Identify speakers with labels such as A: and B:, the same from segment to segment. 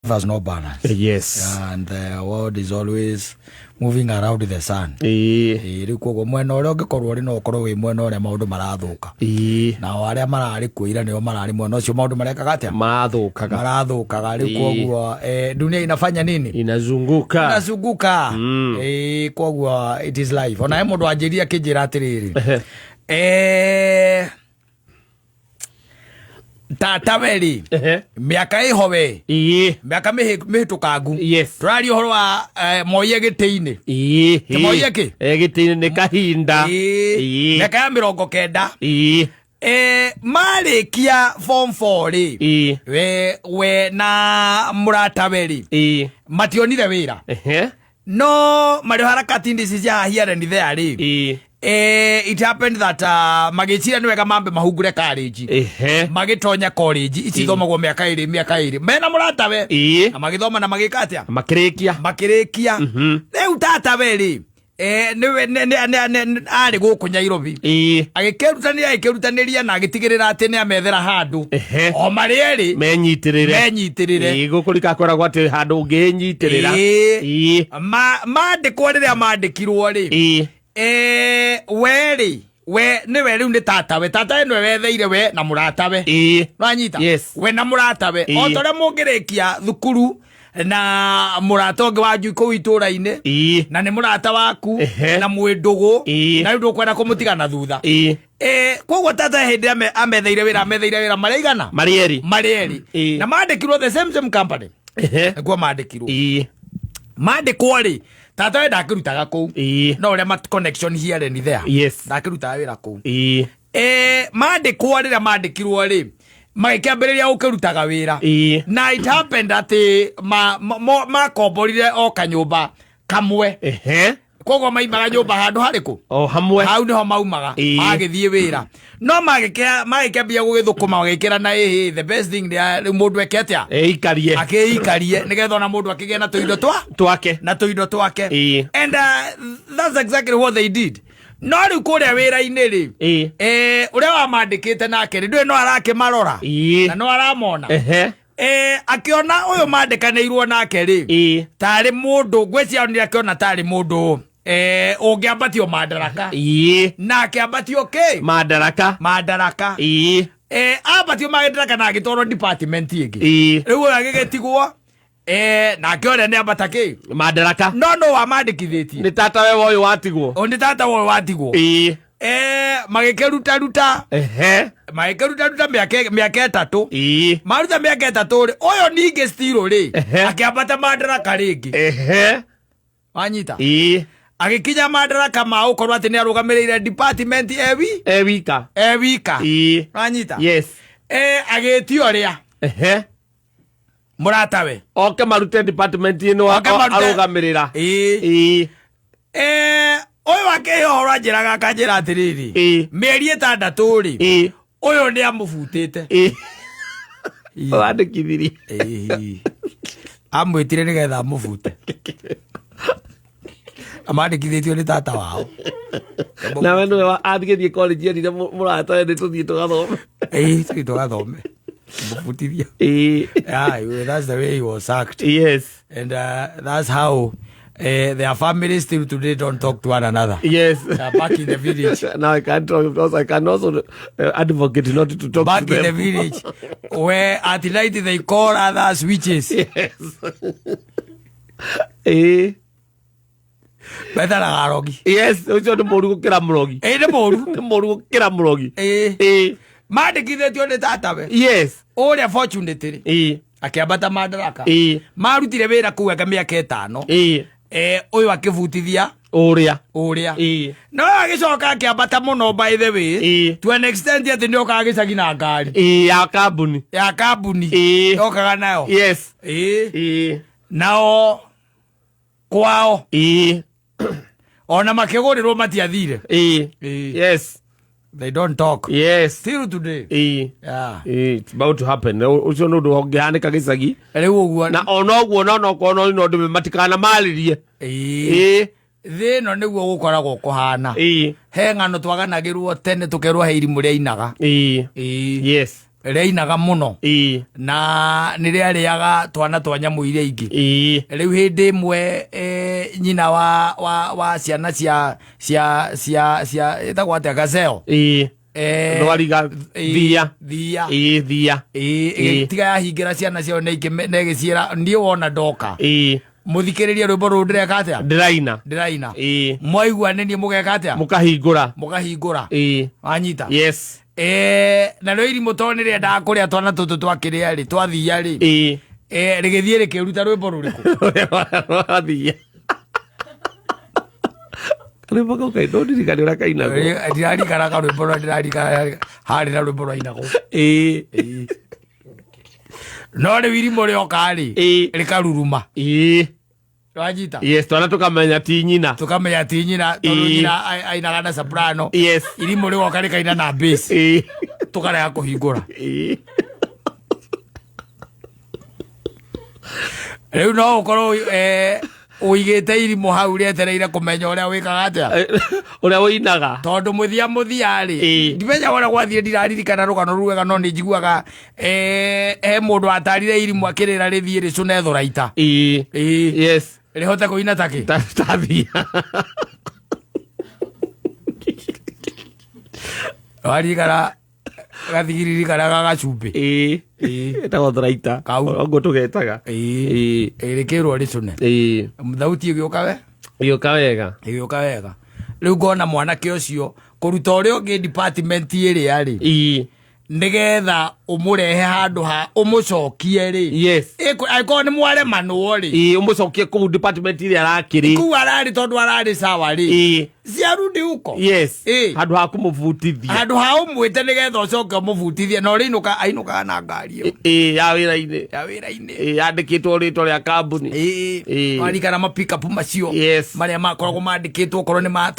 A: Has no balance. And the world is always moving around the sun. Ĩĩ, rĩu koguo mwena ũrĩa ũngĩkorwo ũrĩ no ũkorwo wĩ mwena ũrĩa maũndũ marathũka, nao arĩa mararĩ kuo ira nĩo mararĩ mwena ũcio maũndũ marekaga atĩa?
B: Marathũkaga.
A: Marathũkaga rĩu. Koguo dunia inafanya nini?
B: Inazunguka.
A: Inazunguka. Koguo it is life. Ona he mũndũ wanjĩria akĩnjĩra atĩrĩrĩ, tata we rĩ, mĩaka ĩho we, mĩaka mĩhĩtũkangu, tũraria ũhoro wa Moi gĩtĩ-inĩ. Ti Moi ĩkĩ?
B: Gĩtĩ-inĩ nĩ kahinda.
A: Mĩaka ya 90. Marĩkia form 4 rĩ, we na mũratawe rĩ, mationire wĩra, no marĩ harakati-inĩ ici cia here and there rĩ, it happened that magĩciria nĩ wega mambe mahungure college. Magĩtonya college ici ithomagwo mĩaka 2, mĩaka 2, mena mũratawe. Na magĩthoma na magĩka atĩa?
B: Makĩrĩkia.
A: Makĩrĩkia. Rĩu tatawe rĩ, nĩwe arĩ gũkũ Nyairobi, agĩkĩrutanĩria na agĩtigĩrĩra atĩ nĩ amethera handũ o marĩ erĩ
B: menyitĩrĩre.
A: Menyitĩrĩre.
B: Gũkũ rikakoragwo atĩ handũ ũngĩnyitĩrĩra.
A: Mandĩkwo, rĩrĩa mandĩkirwo rĩ, we rĩ, we nĩwe rĩu nĩ tatawe, tatawe nĩwe wetheire we na mũratawe. Nwanyita?
B: Yes.
A: We na mũratawe, o ta ũrĩa mũngĩrĩkia thukuru na mũrata ũngĩ wanyu kũu itũra-inĩ, na nĩ mũrata waku, na mwĩ ndũgũ, na rĩu ndũkwenda kũmũtiga na thutha. Koguo tata hĩndĩ ametheire wĩra, marĩ igana?
B: Marĩ erĩ.
A: Marĩ erĩ. Na mandĩkirwo the same same company. Nĩkuo mandĩkirwo. Mandĩkwo rĩ, tata we ndakĩrutaga kũu, no ũrĩa connection here and there, ndakĩrutaga wĩra kũu. Mandĩkwo, rĩrĩa mandĩkirwo rĩ, magĩkĩambĩrĩria gũkĩrutaga wĩra. Na it happened atĩ makomborire o kanyũmba kamwe. Koguo maimaga nyũmba handũ harĩkũ?
B: O hamwe.
A: Hau nĩho maumaga. Magĩthiĩ wĩra, no magĩkĩambia gũgĩthũkũma, magĩkĩra na ĩhĩ, the best thing nĩ rĩu mũndũ eke atĩa?
B: Ĩikarie.
A: Akĩikarie nĩgetha ona mũndũ akĩgĩe na tũindo twa
B: twake.
A: Na tũindo twake. And that's exactly what they did. No rĩu kũrĩa wĩra-inĩ rĩ, ũrĩa wamandĩkĩte nake rĩ, ndũĩ no arakĩmarora na no aramona. Akĩona ũyũ mandĩkanĩirwo nake rĩ, tarĩ mũndũ ngwĩciria onire, akĩona tarĩ mũndũ ũngĩambatio mandaraka, na akĩambatio kĩ?
B: Madaraka.
A: Mandaraka. Ambatio mandaraka na agĩtwarwo department ĩngĩ. Rĩu ũyũ agĩgĩtigwo, nake ũrĩa nĩ ambata kĩ?
B: Madaraka.
A: No no wamandĩkithĩtie?
B: Nĩ tata we ũyũ watigwo.
A: O nĩ tata ũyũ watigwo. Magĩkĩrutaruta, magĩkĩrutaruta mĩaka 3. Maruta mĩaka 3 rĩ, ũyũ ningĩ still rĩ, akĩambata mandaraka rĩngĩ. Wanyita? Agĩkinya mandaraka ma gũkorwo atĩ nĩ arũgamĩrĩire department ewi
B: E wika.
A: E wika. Wanyita?
B: Yes.
A: Agĩtio ũrĩa mũratawe
B: oke marute department ĩno
A: Oke marute-
B: arũgamĩrĩra.
A: Ũyũ akĩhe ũhoro anjĩraga, akanjĩra atĩrĩrĩ, mĩeri 6 rĩ, ũyũ nĩ amũbutĩte.
B: Wandĩkithirie.
A: Ĩĩ. Amwĩtire nĩgetha amũbute. Amandĩkithĩtio nĩ tata wao.
B: Nawe nĩwe athigĩthiĩ college erire mũrata we nĩ tũthiĩ tũgathome.
A: Ĩĩ, tũthiĩ tũgathome, mũbutithia. Yeah, that's the way he was sacked. And that's how their families still today don't talk to one another. Back in the village.
B: Now I can't talk because I can also advocate not to talk
A: Back
B: to
A: in the
B: them.
A: Village where at night they call others witches.
B: Yes.
A: Metharaga arogi.
B: Yes, ũcio nĩ mũru gũkĩra mũrogi.
A: Ĩ, nĩ mũru.
B: Nĩ mũru gũkĩra mũrogi.
A: Mandĩkithĩtio nĩ tatawe. Ũrĩa fortunately akĩambata madaraka. Marutire wĩra kũu anga mĩaka 5. Ũyũ akĩbutithia
B: ũrĩa.
A: Ũrĩa. No agĩcoka akĩambata mũno, by the way, to an extent atĩ nĩ okaga gĩcagi na ngari
B: Ya kambuni.
A: Ya kambuni. Okaga nayo. Nao kwao ona makĩgũrĩrwo matiathire. They don't talk still today. Yeah.
B: It's about to happen. Ũcio nĩ ũndũ ũngĩhanĩka gĩcagi.
A: Rĩu ũguo.
B: Na ona ũguo no nokorwo no no ndũme matikana marĩrie.
A: Thĩ ĩno nĩguo gũkoragwo kũhana. He ng'ano twaganagĩrwo tene, tũkerwo he irimũ rĩainaga. Rĩainaga mũno. Na nĩ rĩarĩaga twana twa nyamũ iria ingĩ. Rĩu hĩndĩ ĩmwe nyina wa ciana cia cia cia cia ĩtagwo atĩa, gazelle?
B: Thwariga. Thia.
A: Thia.
B: Ĩĩ, thia.
A: Ĩgĩtiga yahingĩra ciana ciao na ĩgĩciĩra, niĩ wona ndoka mũthikĩrĩrie rwĩmbo rũrũ ndĩreka atĩa?
B: Ndĩraina.
A: Ndĩraina. Mwaigua nĩ niĩ mũgeka atĩa?
B: Mũkahingũra.
A: Mũkahingũra. Wanyita?
B: Yes.
A: Na rĩo irimũ tondũ nĩ rĩendaga kũrĩa twana tũtũ twakĩrĩa rĩ, twathia rĩ, rĩgĩthiĩ rĩkĩruta rwĩmbo rũrĩkũ?
B: Rwathia karwĩmbo kau kaĩ ndũndirikane ũrĩa kainagwo.
A: Ndirarikana karwĩmbo rũrĩa ndĩrarikana harĩ na rwĩmbo rwainagwo. No rĩu irimũ rĩoka rĩ, rĩkaruruma. Wanyita?
B: Yes, twana tũkamenya ti nyina.
A: Tũkamenya ti nyina tondũ nyina ainaga na soprano. Irimũ rĩgoka rĩkaina na bass. Tũkarega kũhingũra. Rĩu no ũkorwo ũigĩte irimũ hau rĩetereire kũmenya ũrĩa wĩkaga atĩa.
B: Ũrĩa ũinaga.
A: Tondũ mũthia mũthia rĩ, ndimenya ũrĩa gwathiĩ, ndiraririkana rũgano rũu wega, no nĩ njiguaga he mũndũ atarire irimũ akĩrĩra rĩthiĩ rĩcũne thũraita. Rĩhote kũina takĩ.
B: Tathia.
A: Waririkana gathigiriri karĩa ga gacumbĩ?
B: Ĩtagwo thũraita.
A: Kau.
B: Ũguo tũgetaga.
A: Rĩkĩrwo rĩcũne. Thauti ĩgĩũka we.
B: Ĩgĩũka wega.
A: Ĩgĩũka wega. Rĩu ngona mwanake ũcio kũruta ũrĩa ũngĩ department ĩrĩa rĩ, nĩgetha ũmũrehe handũ ha ũmũcokie rĩ. Angĩkorwo nĩ mwaremanwo rĩ,
B: Ũmũcokie kũu department ĩrĩa arakĩrĩ.
A: Kũu ararĩ tondũ ararĩ sawa rĩ. Ciarudi huko.
B: Handũ ha kũmũbutithia.
A: Handũ ha ũmwĩte nĩgetha ũcoke ũmũbutithie, na ũrĩa ainũka ainũkaga na ngari ĩyo.
B: Ya wĩra-inĩ.
A: Ya wĩra-inĩ.
B: Yandĩkĩtwo rĩtwa rĩa kambuni.
A: Warikana ma pick up macio marĩa makoragwo mandĩkĩtwo okorwo nĩ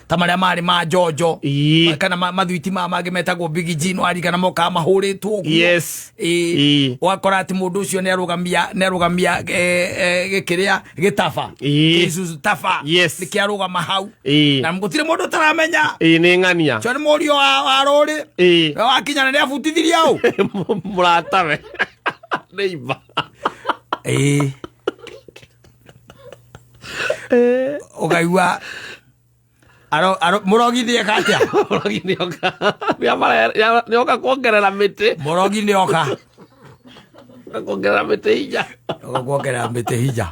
A: ta marĩa marĩ ma njonjo kana mathwiti ma mangĩ metagwo Big G, no warikana mokaga mahũrĩtwo ũguo. Ũgakora atĩ mũndũ ũcio nĩ arũgamia gĩkĩrĩa gĩtaba. Isuzu taba. Nĩkĩarũgama hau na gũtirĩ mũndũ ũtaramenya.
B: Nĩ ng'ania.
A: Ũcio nĩ mũriũ wa rũrĩ. We wakinya na nĩ abutithirie ũ.
B: Mũratawe. Neighbor.
A: Ũkaigua mũrogi nĩeka atĩa?
B: Mũrogi nĩoka. Nĩoka kuongerera mĩtĩ.
A: Mũrogi nĩoka.
B: Kuongerera mĩtĩ hinya.
A: Oka kuongerera mĩtĩ hinya.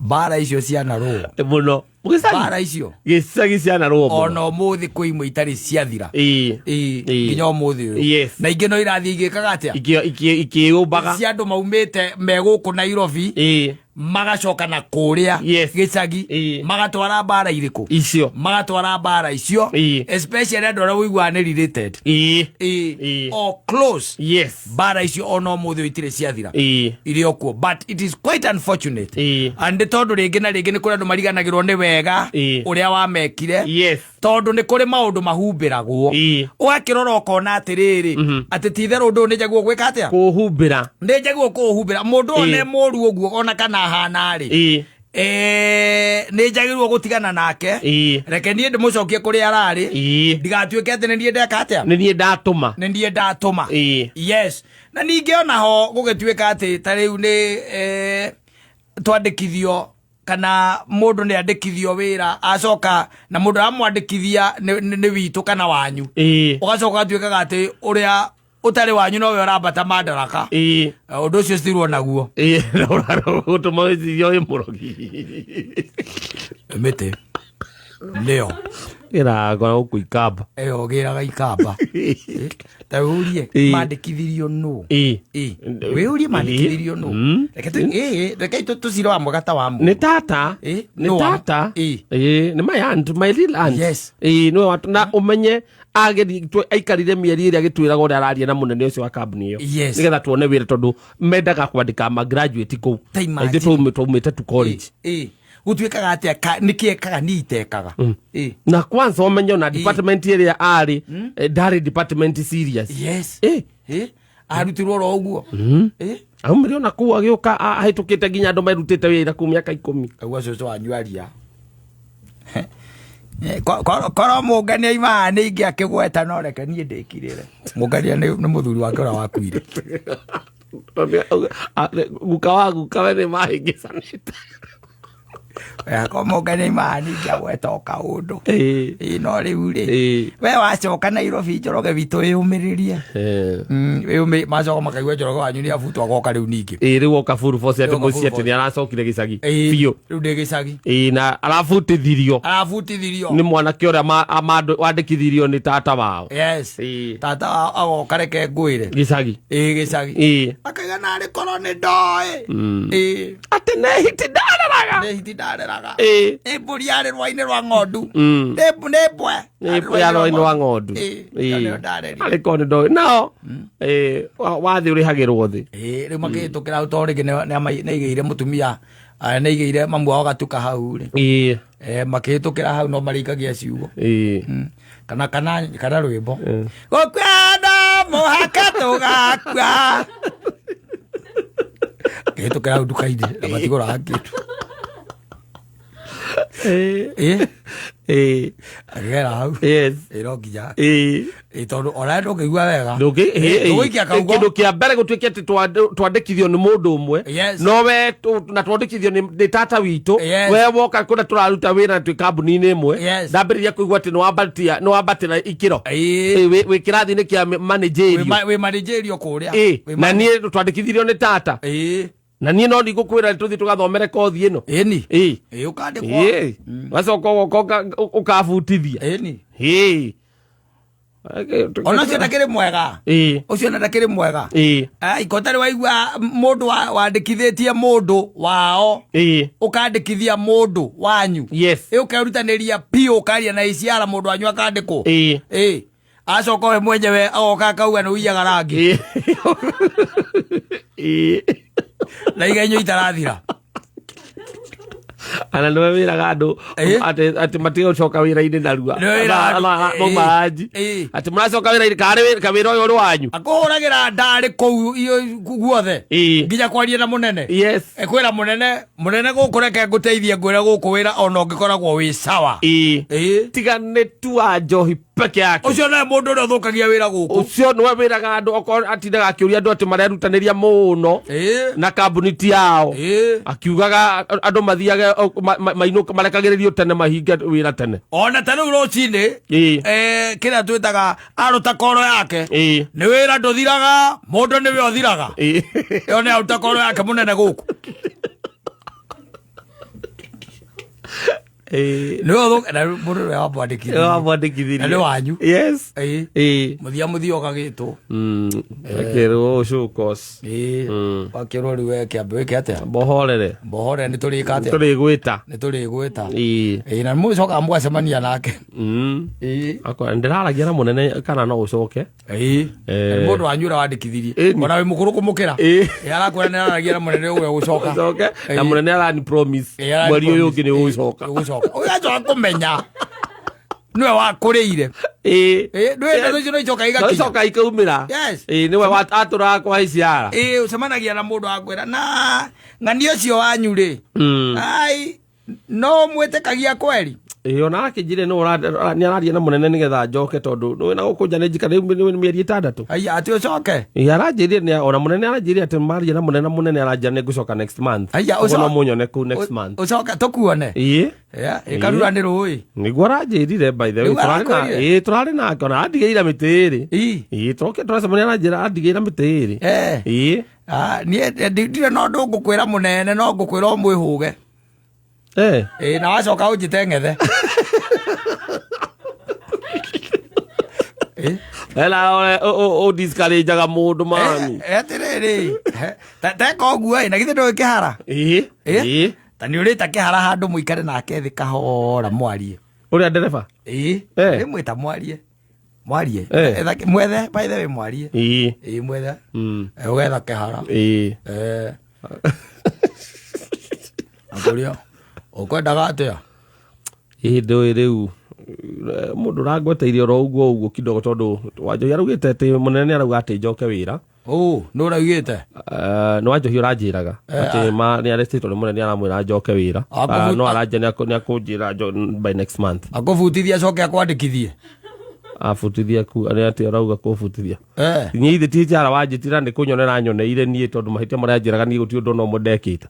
A: Mbara icio cianarũo.
B: Mũno. Gĩcagi.
A: Mbara icio.
B: Gĩcagi cianarũo mũno.
A: Ona ũmũthĩ kwĩ imwe itarĩ ciathira. Nginya ũmũthĩ ũyũ. Na ingĩ no irathiĩ igĩkaga atĩa?
B: Ikĩyũmbaga.
A: Cia andũ maumĩte me gũkũ Nairobi magacoka na kũrĩa gĩcagi magatwara mbara irĩkũ?
B: Icio.
A: Magatwara mbara icio. Especially andũ arĩa ũiguaga nĩ related. Or close. Mbara icio ona ũmũthĩ ũyũ itirĩ ciathira. Irĩ o kuo, but it is quite unfortunate and tondũ rĩngĩ na rĩngĩ nĩ kũrĩ andũ mariganagĩrwo nĩ wega ũrĩa wamekire tondũ nĩ kũrĩ maũndũ mahumbĩragwo. Ũgakĩrora ũkona atĩrĩrĩ, atĩ ti itherũ ũndũ ũyũ nĩ njagĩrĩirwo gwĩka atĩa?
B: Kũhumbĩra.
A: Nĩ njagĩrĩirwo kũũhumbĩra mũndũ ũyũ nĩ mũru ũguo ona kana ahana rĩ, nĩ njagĩrĩirwo gũtigana nake. Reke niĩ ndĩmũcokie kũrĩa ararĩ ndigatuĩke atĩ nĩ niĩ ndeka atĩa.
B: Nĩ niĩ ndatũma.
A: Nĩ niĩ ndatũma. Yes, na ningĩ onaho gũgĩtuĩka atĩ ta rĩu nĩ twandĩkithio kana mũndũ nĩ andĩkithio wĩra acoka na mũndũ aramwandĩkithia nĩ witũ kana wanyu, ũgacoka ũgatuĩkaga atĩ ũrĩa ũtarĩ wanyu nowe ũrambata madaraka. Ũndũ ũcio citirwo naguo.
B: Gũtũma wĩcirie wĩ mũrogi.
A: Mĩtĩ nĩyo
B: ĩragora gũkũ ikamba.
A: Ĩyo gĩraga ikamba ta wĩũrie mandĩkithirio nũ. Wĩũrie mandĩkithirio nũ. Reke reke tũcire wa mwega ta wa
B: mũndũ. Nĩ tata. Nĩ tata. Nĩ my aunt, my real aunt. Nĩwe na ũmenye agethi aikarire mĩeri ĩrĩa agĩtwĩraga ũrĩa araria na mũnene ũcio wa kambuni ĩyo nĩgetha tuone wĩra tondũ mendaga kwandĩka ma graduate kũu.
A: Ta
B: Na
A: imagine.
B: ithuĩ twaumĩte tu college.
A: Gũtuĩkaga atĩa nĩkĩ ekaga niĩ itekaga?
B: Na kwanza ũmenye ona department ĩrĩa arĩ ndarĩ department serious.
A: Arutirwo oro ũguo.
B: Aumire ona kũu agĩũka ahĩtũkĩte nginya andũ merutĩte wĩra kũu mĩaka 10.
A: Kaigua cũcũ wanyu aria. Korwo mũngania imaha nĩ ingĩakĩgweta no reke niĩ ndĩkirĩre. Mũngania nĩ mũthuri wake ũrĩa wakuire.
B: Guka wa guka we nĩ mahĩngĩcanĩte.
A: Korwo mũngania imaha nĩ ingĩagweta o kaũndũ. Ĩĩ, no rĩu rĩ, we wacoka Nairobi Njoroge witũ wĩyũmĩrĩrie. Macoka makaigua Njoroge wanyu nĩ abutwo agoka rĩu ningĩ.
B: Ĩĩ, rĩu oka full force atĩ mũciĩ atĩ nĩ aracokire gĩcagi biũ.
A: Rĩu ndĩ gĩcagi.
B: Ĩĩ, na arabutithirio.
A: Arabutithirio.
B: Nĩ mwanake ũrĩa wandĩkithirio nĩ tata wao.
A: Yes. Tata wao agoka reke ngwĩre.
B: Gĩcagi.
A: Ĩĩ, gĩcagi.
B: Ĩĩ.
A: Akaiga narĩ korwo nĩ ndoĩ. Ĩĩ.
B: Atĩ nĩ hiti ndareraga.
A: Nĩ hiti ndareraga.
B: Ĩĩ.
A: Nĩ mbũri yarĩ rwa-inĩ rwa ng'ondu. Nĩ mbwe.
B: Nĩ mbwe ya rwa-inĩ rwa ng'ondu.
A: Ĩĩ, ĩyo nĩyo ndarerire.
B: Arĩ korwo nĩ ndoĩ. Nao, wathĩ ũrĩhagĩrwo thĩ.
A: Ĩĩ, rĩu makĩhĩtũkĩra hau tondũ rĩngĩ nĩ aigĩire mũtumia, nĩ aigĩire mamu wao gatuka hau rĩ. Makĩhĩtũkĩra hau no marĩikagia ciugo. Kana rwĩmbo. Gũkua no mũhaka tũgakua. Makĩhĩtũkĩra hau nduka-inĩ na matigũraga kĩndũ. Akĩgera hau.
B: Yes.
A: Ĩĩ, no nginya.
B: Ĩĩ.
A: Ĩĩ, tondũ ona ndũngĩigua wega.
B: Ndũngĩ-
A: Ĩĩ, ndũgũikia kaugo.
B: Kĩndũ kĩa mbere gũtuĩke atĩ twandĩkithio nĩ mũndũ ũmwe.
A: Yes.
B: No we na twandĩkithio nĩ tata witũ.
A: Yes.
B: We woka kũrĩa tũraruta wĩra na twĩ kambuni-inĩ ĩmwe.
A: Yes.
B: Ndambĩrĩria kũigua atĩ nĩ wambatĩra ikĩro.
A: Ĩĩ.
B: Ĩĩ, wĩ kĩrathi-inĩ kĩa managerial.
A: Wĩ managerial kũrĩa.
B: Ĩĩ,
A: Wĩ
B: na niĩ twandĩkithirio nĩ tata.
A: Ĩĩ.
B: Na niĩ no ndigũkwĩra tũthiĩ tũgathomere kothi ĩno.
A: Ĩni.
B: Ĩĩ.
A: Ĩĩ, ũkandĩkwo.
B: Ĩĩ. Wacoka ũgoka ũkabutithia.
A: Ĩni.
B: Ĩĩ.
A: Ona ũcio ndakĩrĩ mwega.
B: Ĩĩ.
A: Ũcio ona ndakĩrĩ mwega.
B: Ĩĩ.
A: Ikota rĩ waigua mũndũ wandĩkithĩtie mũndũ wao.
B: Ĩĩ.
A: Ũkandĩkithia mũndũ wanyu.
B: Yes.
A: Ĩ, ũkerutanĩria biũ ũkaria na iciara mũndũ wanyu akandĩkwo.
B: Ĩĩ.
A: Ĩĩ. Acoka we mwenyewe agoka akauga nĩ ũiyaga rangi.
B: Ĩĩ. Ĩĩ.
A: Na igenyo itarathira.
B: Ana nĩwe wĩraga andũ
A: Ĩĩ.
B: atĩ matige gũcoka wĩra-inĩ narua.
A: Nĩwe wĩraga andũ.
B: Mauma
A: Ĩĩ.
B: ranji.
A: Ĩĩ.
B: Atĩ mũracoka wĩra-inĩ karĩ kawĩra ũyũ ũrĩ wanyu.
A: Akũhũragĩra ndarĩ kũu iyo guothe.
B: Ĩĩ.
A: Nginya kwaria na mũnene.
B: Yes.
A: Kwĩra mũnene, mũnene gũkũ reke ngũteithie ngwĩre gũkũ wĩra ona ũngĩkoragwo wĩ sawa.
B: Ĩĩ.
A: Ĩĩ.
B: Tiga nĩ tu wa njohi peke yake.
A: Ũcio nĩwe mũndũ ũrĩa ũthũkagia wĩra gũkũ.
B: Ũcio nĩwe wĩraga andũ okorwo atindaga akĩũria andũ atĩ marerutanĩria mũno
A: Ĩĩ.
B: na kambuni ti yao.
A: Ĩĩ.
B: Akiugaga andũ mathiage mainũka marekagĩrĩrio tene mahinge wĩra tene.
A: Ona ta rĩu rũcinĩ,
B: Ĩĩ.
A: Kĩrĩa twĩtaga aruta koro yake.
B: Ĩĩ.
A: Nĩ wĩra ndũthiraga, mũndũ nĩwe ũthiraga.
B: Ĩĩ.
A: Ĩyo nĩ aruta koro yake mũnene gũkũ.
B: Ĩĩ.
A: Nĩwe ũthũka, na mũndũ ũrĩa wamwandĩkithirie.
B: Nĩwe wamwandĩkithirie.
A: Na nĩ wanyu.
B: Yes.
A: Ĩĩ.
B: Ĩĩ.
A: Mũthia mũthia ũgagĩtwo.
B: Akĩrwo show cause.
A: Ĩĩ. Wakĩrwo rĩu we kĩambe wĩke atĩa?
B: Mbohorere.
A: Mbohorere nĩ tũrĩka atĩa?
B: Tũrĩgwĩta.
A: Nĩ tũrĩgwĩta.
B: Ĩĩ.
A: Ĩĩ, na mũcokaga mũgacemania nake. Ĩĩ.
B: Akwa ndĩraragia na mũnene kana no ũcoke.
A: Ĩĩ. Na mũndũ wanyu ũrĩa wandĩkithirie.
B: Ĩĩ.
A: Ona wĩ mũkũrũ kũmũkĩra.
B: Ĩĩ.
A: Ĩĩ, arakwĩra nĩ araragia na mũnene ũyũ ũgũcoka.
B: Ũcoke. Na
A: Ĩĩ.
B: mũnene arani promise.
A: Ĩĩ, arani
B: Mweri ũyũ
A: promise.
B: ũngĩ nĩ ũgũcoka.
A: Ĩĩ, ũgũcoka. Ũgacoka kũmenya. Nĩwe wakũrĩire.
B: Ĩĩ.
A: Ĩĩ, ndũĩ ndeto icio no icoka
B: No
A: igakinya.
B: icoka ikaumĩra.
A: Yes.
B: Ĩĩ, nĩwe atũraga kwa ICR.
A: Ĩĩ, ũcemanagia na mũndũ akwĩra na ng'ania ũcio wanyu rĩ. Ai, no mwĩtĩkagia kweri.
B: Ĩĩ, ona akĩnjĩre nĩ araria na mũnene nĩgetha njoke tondũ nĩwe na gũkũ nja nĩ njikara rĩu nĩ mĩeri 6.
A: Aya, atĩ ũcoke?
B: Ĩĩ, aranjĩrire nĩ ona mũnene aranjĩrire atĩ maria na mũnene, na mũnene aranjĩra nĩ ngũcoka next month.
A: Aya,
B: Ũguo no mũnyone kũu next month.
A: Ũcoke tũkuone.
B: Ĩĩ.
A: Ya, ĩkarura nĩ rũĩ.
B: Nĩguo aranjĩrire by the way,
A: Rĩu
B: tũrarĩ na
A: arakwĩrire?
B: ĩĩ, tũrarĩ nake ona arandigĩire mĩtĩ ĩrĩ.
A: Ĩ.
B: Ĩĩ, tũroke tũracemania aranjĩra arandigĩire mĩtĩ ĩrĩ.
A: Eh.
B: Ĩĩ.
A: Ah, niĩ ndirĩ na ũndũ ngũkwĩra mũnene, no ngũkwĩra ũmwĩhũge.
B: Eh.
A: Ĩĩ, na wacoka ũnjĩte ng'ethe. Ĩĩ.
B: Ela o discourageaga mũndũ mami.
A: Atĩrĩrĩ, teka ũguo ĩ, na githĩ ndũĩ kĩhara?
B: Ĩĩ.
A: Ĩĩ.
B: Ĩĩ.
A: Ta nĩ ũrĩta kĩhara handũ mũikare nake thĩ kahora mwarie.
B: Ũrĩa ndereba?
A: Ĩĩ.
B: Eh.
A: Nĩ mwĩta mwarie. Mwarie.
B: Eh.
A: Etha mwethe, by the way mwarie.
B: Ĩĩ.
A: Ĩĩ, mwethe. Ũgetha kĩhara.
B: Ĩĩ.
A: Akũria, ũkwendaga atĩa?
B: Ĩĩ, ndũĩ rĩu. Mũndũ ũrangweteire oro ũguo ũguo kidogo tondũ Wanjohi araugĩte atĩ mũnene nĩ arauga atĩ njoke wĩra.
A: Ũ, nũ ũraugĩte?
B: Nĩ Wanjohi ũranjĩraga atĩ ma nĩ arestĩtwo nĩ mũnene, aramwĩra njoke wĩra. No aranja nĩ akũnjĩra by next month.
A: Akũbutithia acoke akwandĩkithie.
B: Abutithia ku nĩ atĩ arauga kũbutithia? Niĩ ithe ti njara wanjĩtira nĩ kũnyonera nyoneire niĩ, tondũ mahĩtia marĩa anjĩraga niĩ gũtirĩ ũndũ ona ũmwe ndekĩte.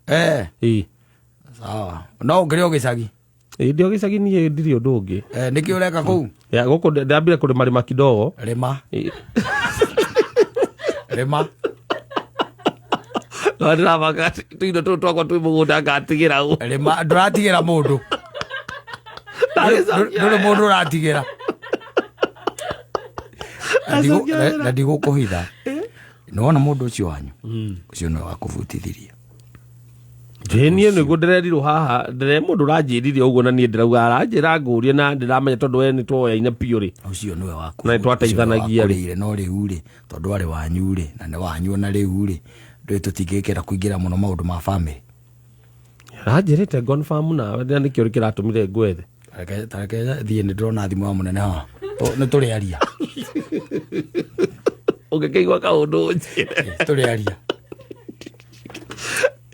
B: Ĩĩ.
A: Sawa, no ũngĩrĩ o gĩcagi?
B: Ĩĩ, ndĩ o gĩcagi, niĩ ndirĩ ũndũ ũngĩ.
A: Nĩkĩ ũreka kũu?
B: Ya gũkũ ndambire kũrĩma rĩma kidogo.
A: Rĩma.
B: Ĩĩ.
A: Rĩma.
B: No ndĩrabanga tũindo tũtũ twakwa twĩ mũgũnda ngatigĩra ũ.
A: Rĩma, ndũratigĩra mũndũ. Ndũrĩ mũndũ ũratigĩra. Na ndigũkũhitha, nĩwona mũndũ ũcio wanyu ũcio nĩwe wakũbutithirie.
B: Ĩ, niĩ nĩguo ndĩrerirwo haha, ndĩre mũndũ ũranjĩrire ũguo, na niĩ ndĩrauga aranjĩra ngũrie na ndĩramenya tondũ we nĩ twoyaine biũ rĩ.
A: Ũcio nĩwe
B: Na nĩtwateithanagia rĩ.
A: Wakũrĩire, no rĩu rĩ, tondũ arĩ wanyu rĩ, na nĩ wanyu ona rĩu rĩ, ndũĩ tũtingĩkĩra kũingĩra mũno maũndũ ma family.
B: Aranjĩrĩte confirm nawe na nĩkĩo kĩratũmire ngwethe.
A: Tareke thiĩ, nĩ ndĩrona thimũ ya mũnene haha. Nĩ tũrĩaria.
B: Ũngĩkĩigua kaũndũ ũnjĩre.
A: Tũrĩaria.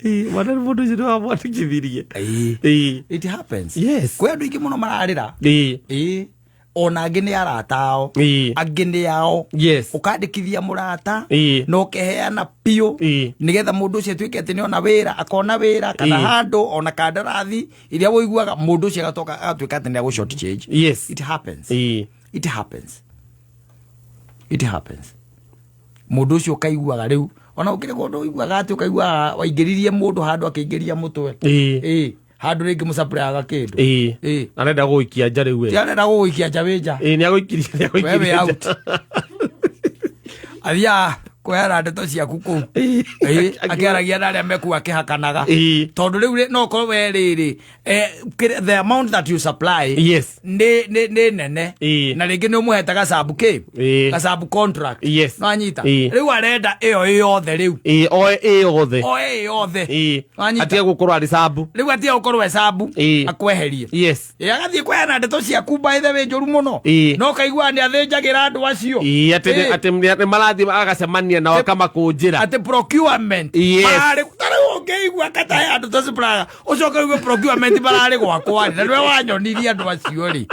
B: Ĩ, mwana nĩ mũndũ ũcio nĩ wamwandĩkithirie.
A: Ĩĩ.
B: Ĩ.
A: It happens.
B: Yes.
A: Kwĩ andũ aingĩ mũno mararĩra.
B: Ĩ.
A: Ĩĩ, ona angĩ nĩ arata ao.
B: Ĩ.
A: Angĩ nĩ ao. Ũkandĩkithia mũrata na ũkeheana biũ nĩgetha mũndũ ũcio atuĩke atĩ nĩona wĩra, akona wĩra kana handũ ona kandarathi iria wũiguaga mũndũ ũcio agatoka agatuĩka atĩ nĩ agũ short change. It happens. It happens, it happens. Mũndũ ũcio ũkaiguaga rĩu ona ũkĩrĩ kũndũ ũiguaga atĩ ũkaiguaga waingĩririe mũndũ handũ akĩingĩria mũtwe. Ĩĩ, handũ rĩngĩ mũsuppliaga kĩndũ.
B: Ĩ. Arenda gũgũikia nja rĩu we.
A: Ti arenda gũgũikia nja, wĩ nja.
B: Ĩ, nĩ agũikirie, nĩ
A: we wĩ
B: agũikirie
A: out.
B: nja.
A: Athiaga kweara ndeto ciaku kũu. Ĩĩ, akĩaragia na arĩa mekuu akĩhakanaga. Tondũ rĩu rĩ, no ũkorwo we rĩrĩ the amount that you supply nĩ nene na rĩngĩ nĩ ũmũhete gacabu kĩ gacabu contract. No anyita. Rĩu arenda ĩyo ĩ yothe rĩu.
B: Ĩ, oe ĩ yothe.
A: Oe ĩ yothe. Wanyita?
B: Atige gũkorwo arĩ sub.
A: Rĩu atige gũkorwo e sub. Akweherie. Ĩ, agathiĩ kweana ndeto ciaku by the way njũru mũno. No kaigua nĩ athĩnjagĩra andũ acio.
B: Ĩ, atĩ atĩ nĩ marathiĩ agacemania nao akamakũnjĩra.
A: Atĩ procurement mararĩ ta rĩu ũngĩigua katahe andũ ta supplier, ũcoke ũigue procurement mararĩ gwakwa rĩ, na nĩwe wanyonirie andũ acio rĩ,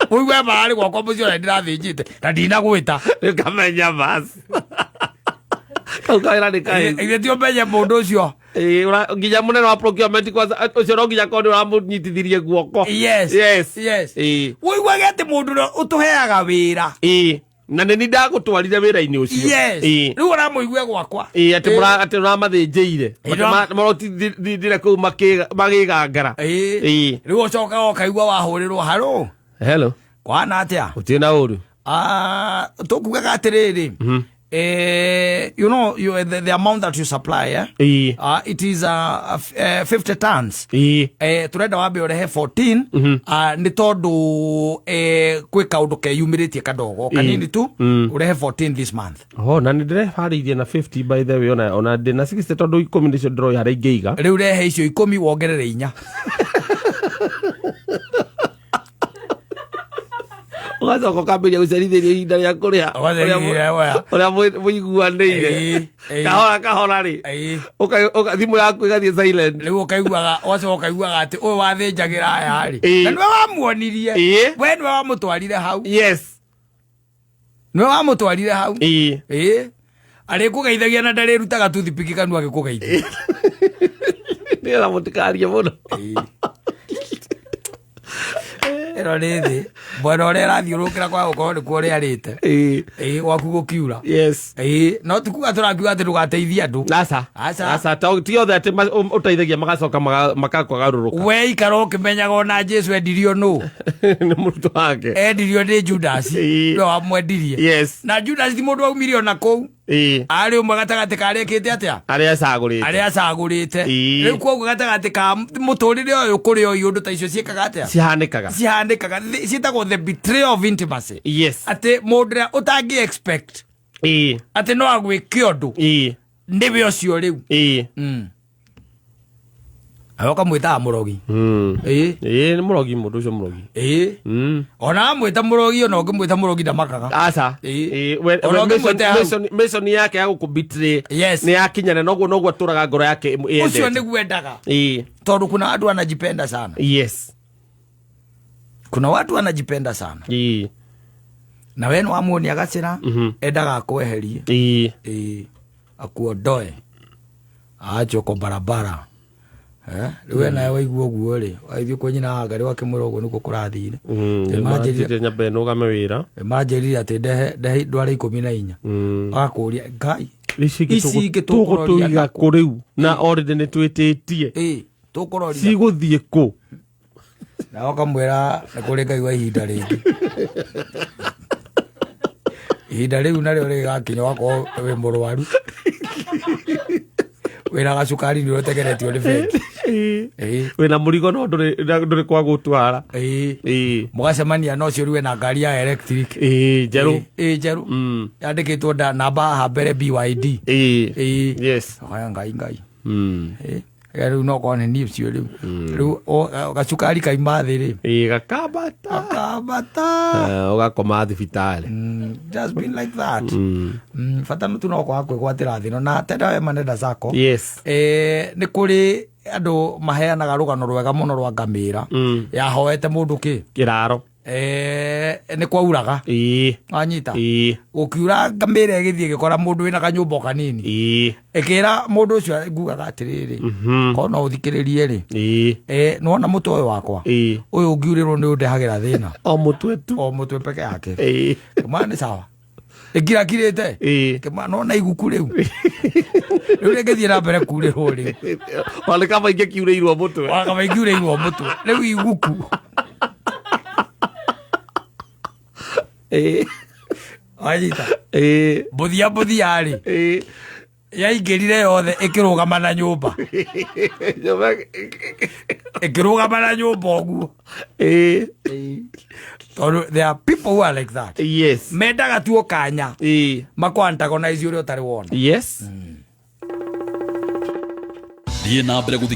A: ũigue mararĩ gwakwa mũciĩ ona ndĩrathĩnjĩte na ndinagwĩta.
B: Ũkamenya bas kau kawĩra nĩ kaĩ.
A: Ithe ti ũmenye mũndũ ũcio.
B: Ĩ, nginya mũnene wa procurement kwanza ũcio no nginya korwo nĩ ũramũnyitithirie guoko.
A: Yes. Ũiguage atĩ mũndũ ũrĩa ũtũheaga wĩra.
B: Ĩ, na nĩ ni ndagũtwarire wĩra-inĩ ũcio.
A: Rĩu ũramũigue gwakwa.
B: Ĩ, atĩ atĩ ũramathĩnjĩire. Marotindire kũu magĩgangara.
A: Rĩu ũcokaga ũkaigua wahũrĩrwo harũ.
B: Hello.
A: Kwana atĩa?
B: Gũtirĩ na ũru.
A: Ah, tũkugaga atĩrĩrĩ, you know the amount that you supply, eh? It is 50 tons. Turenda wambe ũrehe 14, nĩ tondũ kwĩ kaũndũ keyumĩrĩtie kadogo kanini tu. Ũrehe 14 this month.
B: Oh, na nĩ ndĩrebarĩirie na 50 by the way, ona ndĩ na 60 tondũ 10 nĩcio ndĩroĩ harĩa ingĩiga.
A: Rĩu rehe icio 10 wongerere 4.
B: Ũgacoka ũkambĩrĩria gũcerithĩria ihinda rĩa kũrĩha.
A: Ũgacerithĩria, oya.
B: Ũrĩa mũiguanĩire.
A: Ĩĩ.
B: Kahora kahora rĩ, thimũ yaku ĩgathiĩ silent.
A: Rĩu ũkaiguaga, ũgacoka ũkaiguaga atĩ ũyũ wathĩnjagĩra aya rĩ, na nĩwe wamuonirie. We nĩwe wamũtwarire hau. Nĩwe wamũtwarire hau. Ĩĩ, arĩkũgeithagia na ndarĩrutaga toothpick kanua agĩkũgeithia.
B: Nĩgetha mũtikarie mũno.
A: Ĩno nĩ thĩ mwena ũrĩa ĩrathiũrũrũkĩra kwa gũkorwo nĩkuo ũrĩarĩte. Ĩĩ, gwaku gũkiura. Ĩĩ, no ti kuga tũrakiuga atĩ ndũgateithie andũ.
B: Aca.
A: Aca.
B: Aca, ti othe atĩ ũteithagia magacoka makakwagarũrũka.
A: We ikara ũkĩmenyaga ona Jesu endirio nũ?
B: Nĩ mũrutwo wake.
A: Endirio nĩ Judas. Nĩwe wamwendirie. Na Judas ti mũndũ waumire ona kũu. Arĩ ũmwe gatagatĩ ka arĩa ekĩte atĩa?
B: Arĩa acagũrĩte.
A: Arĩa acagũrĩte. Rĩu koguo gatagatĩ ka mũtũrĩre ũyũ kũrĩ o ũndũ ta icio ciĩkaga atĩa?
B: Cihanĩkaga.
A: Cihanĩkaga. Ciĩtagwo the betrayal of intimacy. Atĩ mũndũ ũrĩa ũtangĩ expect atĩ no agwĩke ũndũ, nĩwe ũcio rĩu. Nawe ũkamwĩtaga mũrogi. Ĩĩ.
B: Ĩĩ, nĩ mũrogi mũndũ ũcio, mũrogi.
A: Ĩĩ. Ona amwĩta mũrogi, ona ũngĩmwĩta mũrogi ndamakaga.
B: Aca.
A: Ĩĩ.
B: Ĩĩ,
A: Ona
B: we
A: ũngĩmwĩta hau.
B: Mission yake ya gũkũ-betray nĩ yakinyana, noguo noguo atũraga ngoro yake
A: Ũcio
B: ĩyendete.
A: nĩguo endaga. Tondũ kuna watu wanajipenda sana. Kuna watu wanajipenda sana. Na we nĩwamuonia gacĩra, endaga akweherie. Ĩĩ, akuondoe, aache uko barabara. Eh, rĩu we nawe waigua ũguo rĩ, wagĩthiĩ kwĩ nyina wa Ngarĩ wakĩmwĩra ũguo nĩguo kũrathire. Nĩmanjĩrire.
B: Nĩmanjĩrire nyambe nũgame wĩra.
A: Manjĩrire atĩ ndehe ndware 14. Agakũria Ngai,
B: ici
A: ici ingĩ tũkũroria
B: tũgũtũiga
A: nakũ?
B: Kũ rĩu na already nĩ twĩtĩtie?
A: Ĩĩ, tũkũroria
B: Cigũthiĩ kũ?
A: Nawe ũkamwĩra nĩ kũrĩ Ngai wa ihinda rĩngĩ, ihinda rĩu narĩo rĩgakinya wakorwo wĩ mũrwaru, wĩna gacukari, nĩ ũtegeretio nĩ bengi. Ĩĩ.
B: Wĩna mũrigo no ndũrĩ kwa gũtwara.
A: Ĩĩ.
B: Ĩĩ.
A: Mũgacemania na ũcio rĩu ena ngari ya electric.
B: Ĩĩ, njerũ.
A: Ĩĩ, njerũ. Yandĩkĩtwo namba haha mbere BYD.
B: Ĩĩ.
A: Ĩĩ. Oya Ngai, Ngai. Ĩĩ. Ĩĩ, rĩu no korwo nĩ niĩ ũcio rĩu, rĩu gacukari kaima thĩ rĩ,
B: Ĩĩ, gakambata.
A: Akambata.
B: Eh, ũgakoma thibitarĩ.
A: Just been like that. Bata tu no kwaga kwĩgwatĩra thĩ ĩno na tenda wema nenda zako. Eh, nĩ kũrĩ andũ maheanaga rũgano rwega mũno rwa ngamĩra yahoete mũndũ kĩ.
B: Kĩraro.
A: Eh, nĩ kwauraga. Wanyita?
B: Ĩĩ.
A: Gũkiura, ngamĩra ĩgĩthiĩ ĩgĩkora mũndũ wĩna kanyũmba o kanini. Ĩkĩra mũndũ ũcio ngugaga atĩrĩrĩ, korwo no ũthikĩrĩrie rĩ, eh, nĩwona mũtwe ũyũ wakwa ũyũ ũngiurĩrwo nĩ ũndehagĩra thĩna.
B: O mũtwe tu.
A: O mũtwe peke yake. Kĩmwana nĩ sawa, ĩkirakirĩte. Kĩmwana nona iguku rĩu, rĩu rĩngĩthiĩ na mbere kurĩrwo rĩu.
B: Ona kaba ingĩkiurĩirwo mũtwe.
A: Wakaba ingiurĩirwo mũtwe rĩu iguku. Wanyita?
B: Ĩĩ.
A: Mũthia mũthia rĩ, yaingĩrire yothe ĩkĩrũgama na nyũmba, ĩkĩrũgama na nyũmba ũguo. Tondũ there are people who are like that. Mendaga tu kanya makwa antagonize ũrĩa ũtarĩ wona.
B: Yes.
C: Thiĩ na mbere gũthikĩrĩria.